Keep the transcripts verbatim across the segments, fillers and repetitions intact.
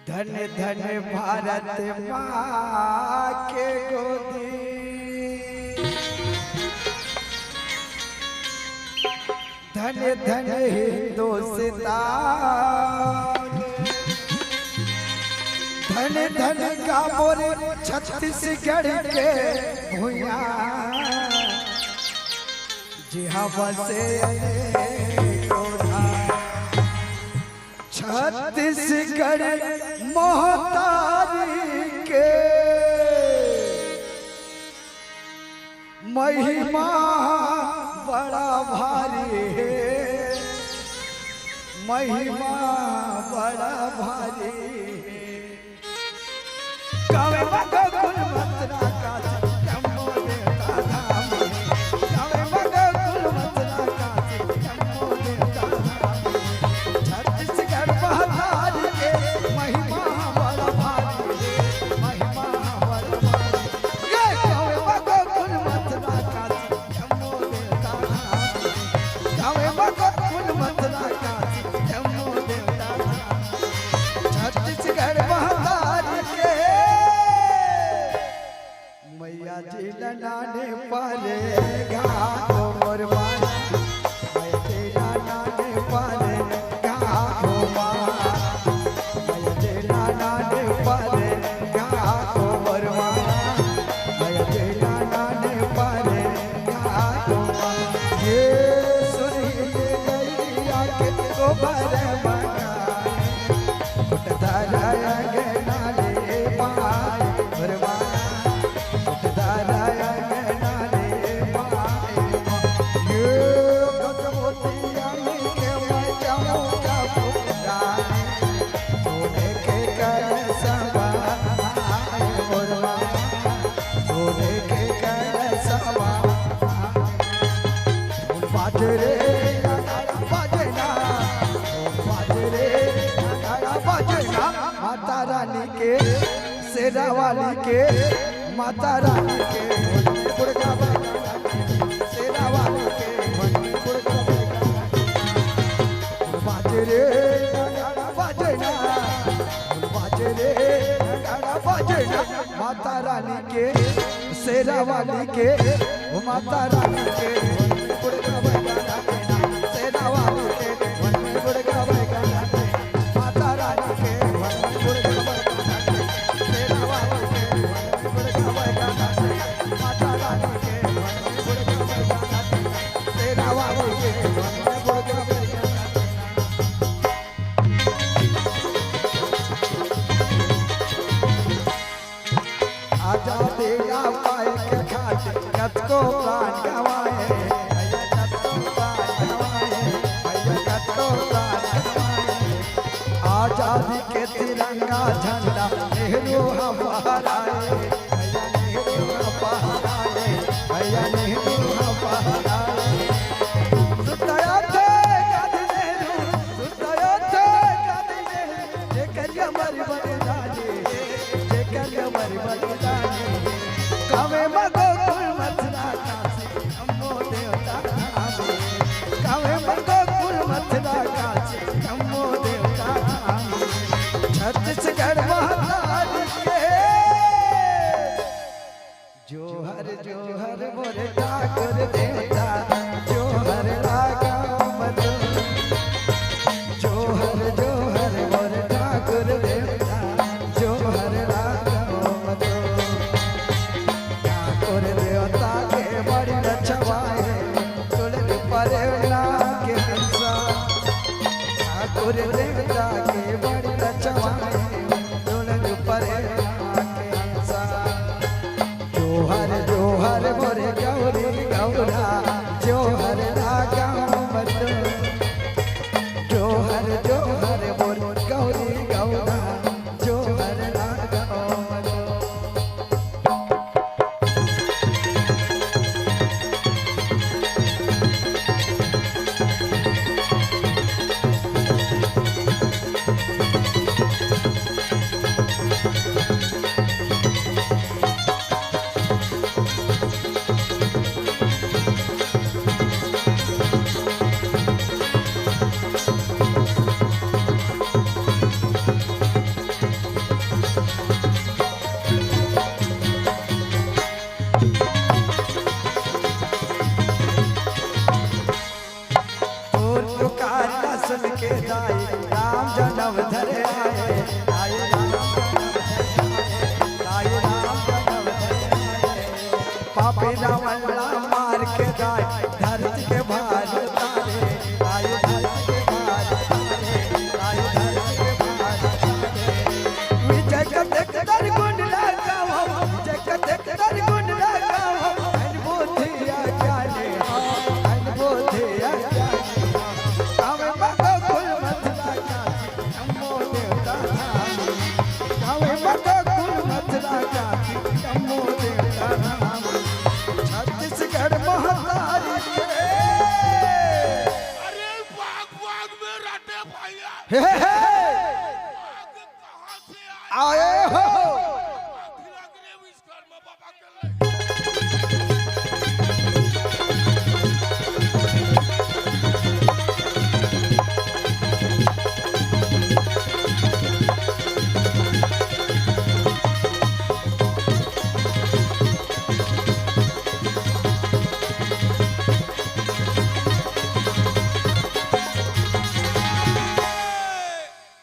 धन धन भारत माँ के गोदी, धन धन हिंदुस्तान, धन धन का मोर छत्तीसगढ़ के भुइयां, जिहां बसे अनेकों धाम। छत्तीसगढ़ महतारी के महिमा बड़ा भारी हे, महिमा बड़ा भारी हे। गावे बा गोकुल मथुरा काशी, जम्मो देवता धाम हे। गावे बा गोकुल मथुरा काशी, जम्मो देवता धाम हे। छत्तीसगढ़ महतारी के महिमा बड़ा भारी हे, महिमा बड़ा भारी। ये गावे बा गोकुल मथुरा काशी, जम्मो देवता धाम हे। गावे बा गोकुल मथुरा काशी, जम्मो देवता धाम हे। छत्तीसगढ़ महतारी के मैया जी ला नाने पारे घाटो मोर माँ। मैया जी ला नाने पारे घाटो माँ। मैया जी ला नाने पारे घाटो मोर माँ। मैया जी ला नाने पारे घाटो माँ। ये सुनील गैया के गोबर मंगाए। कुटधारा अंगना ले पाए मोर माँ। माता रानी के, शेरा वाली के, माता रानी के, शेरा वाली के, बाजे रे, बाजे ना, बाजे रे, बाजे ना, माता रानी के, शेरा वाली के, माता रानी के, शेरा वाली के, माता रानी के, आजादी ला पाए के खातिर कतको प्राण गंवाए, भैया कतको प्राण गंवाए, भैया कतको प्राण गंवाए। आजादी के तिरंगा झंडा नेहरू ह फहराए, भैया नेहरू ह फहराए, भैया नेहरू ह फहराए। सुताया थे गांधी नेहरू, सुताया थे गांधी नेहरू, जेकर अमर बलिदानी, जेकर अमर बलिदानी। गावे म गोकुल मथुरा काशी, जम्मो देवता धाम। गावे म गोकुल मथुरा काशी, जम्मो देवता धाम। छत्तीसगढ़ महतारी के। जोहर जोहर मोर ठाकुर देवता, जोहर लगावत। जोहर जोहर मोर ठाकुर देवता, जोहर लगावत। ठाकुर देवता के बड़ी लछवाए, तुलसी परेला के हंसा। ठाकुर देवता के बड़ी लछवाए, तुलसी परेला के हंसा। जोहर जोहर मोरे गौरी गौरा, आए हो।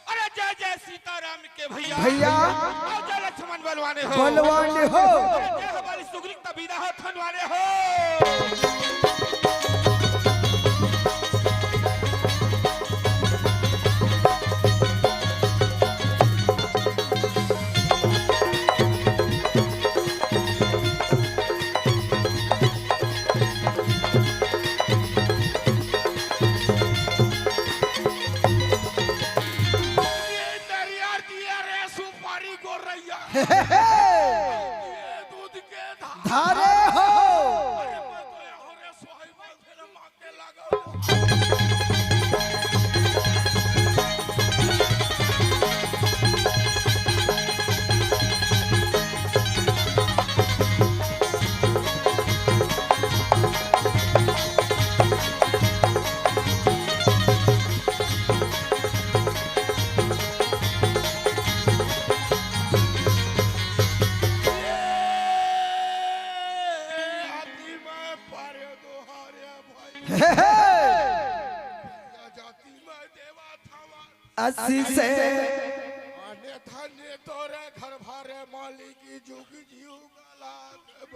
अरे जय जय सीताराम के भैया। भैया। अउ जय लक्ष्मण बलवाने हो। बलवाने हो। अरे जय हमारी सुग्रीव तबीना हो थनवाने हो। ये दरिया दिया रे सुपारी गोरैया। हे, हे, हे। ये दूध के धार। धारे हो। अरे मैं तो यहाँ रे सोहई बांध के मांग के लगा। अस्सी से। अन्यथा ने तोरे घर भरे मालिक जुग जियो गला देब।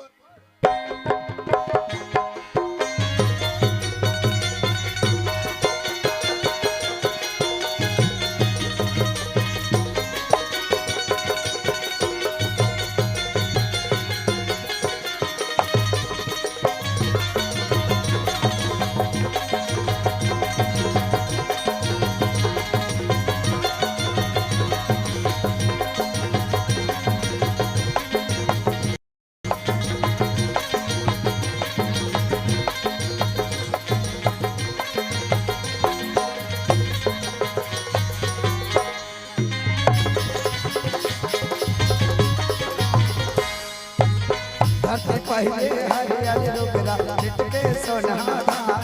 धरती पहिले हरियर डोकरा, छिटके सोना धान।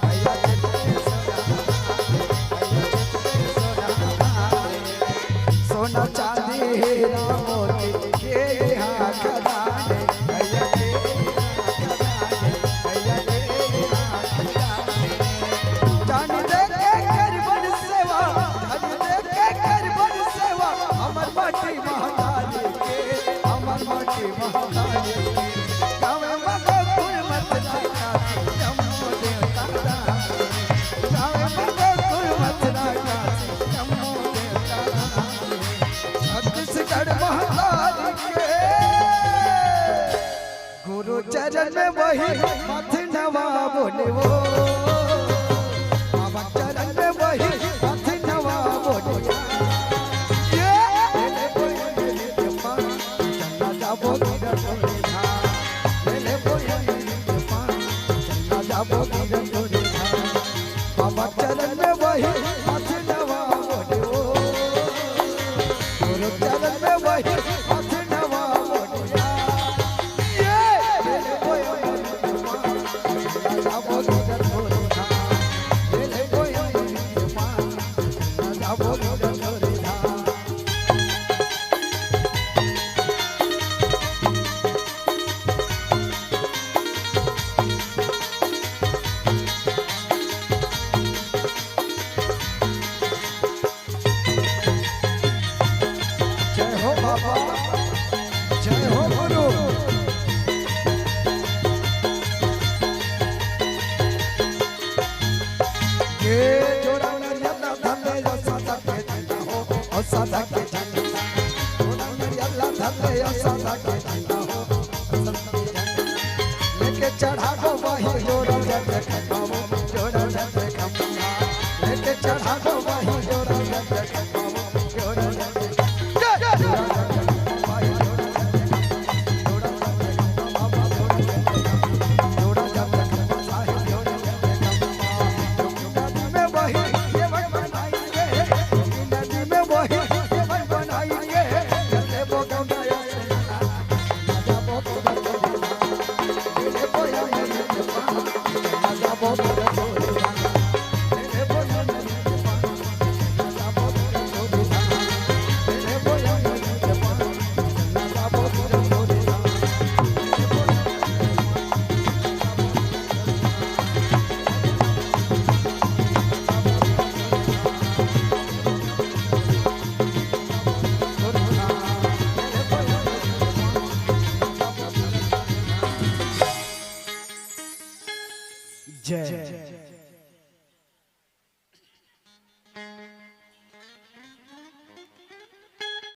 भैया छिटके सोना धान, भैया छिटके सोना धान। सोना चांदी हीरा मोती के यहाँ खदान। भैया के यहाँ खदान, भैया के यहाँ खदान। जान दे के करबन सेवा, जान दे के करबन सेवा, हमर माटी महतारी के, हमर माटी महतारी के। गावे में गोकुल मथुरा काशी, जम्मू देवता धाम। गावे में गोकुल मथुरा काशी, जम्मू देवता धाम। छत्तीसगढ़ महतारी के। गुरु चरण में वही हाथ नवा बोले वो, बाबा चरण में वही हाथ नवा बोले। ये ले बोले, चला जाबो गिरन तोरे धाम। ले ले बोले, चला जाबो गिरन तोरे धाम। बाबा चरण में वही हाथ नवा बोले ओ, गुरु चरण में वही हाथ नवा बोलिया। ये ले बोले, जाबो गिरन तोरे धाम। ले ले बोले, जाबो गिरन तोरे धाम। जय हो बाबा, जय हो गुरु। ये जोड़ा नरिया ना धन ले लो सादा के झंडा हो, ओ सादा के झंडा। जोड़ा नरिया ना धन ले लो सादा के झंडा हो, ओ सादा के झंडा। लेके चढ़ा दो वही जोड़ा जब देखा बाबू, जोड़ा जब देखा बाबू। लेके चढ़ा दो वही जोड़ा जब देखा बाबू, जोड़ा जब देखा बाबू। नदी में वही केवल बनाएंगे, नदी में वही केवल बनाएंगे। जय।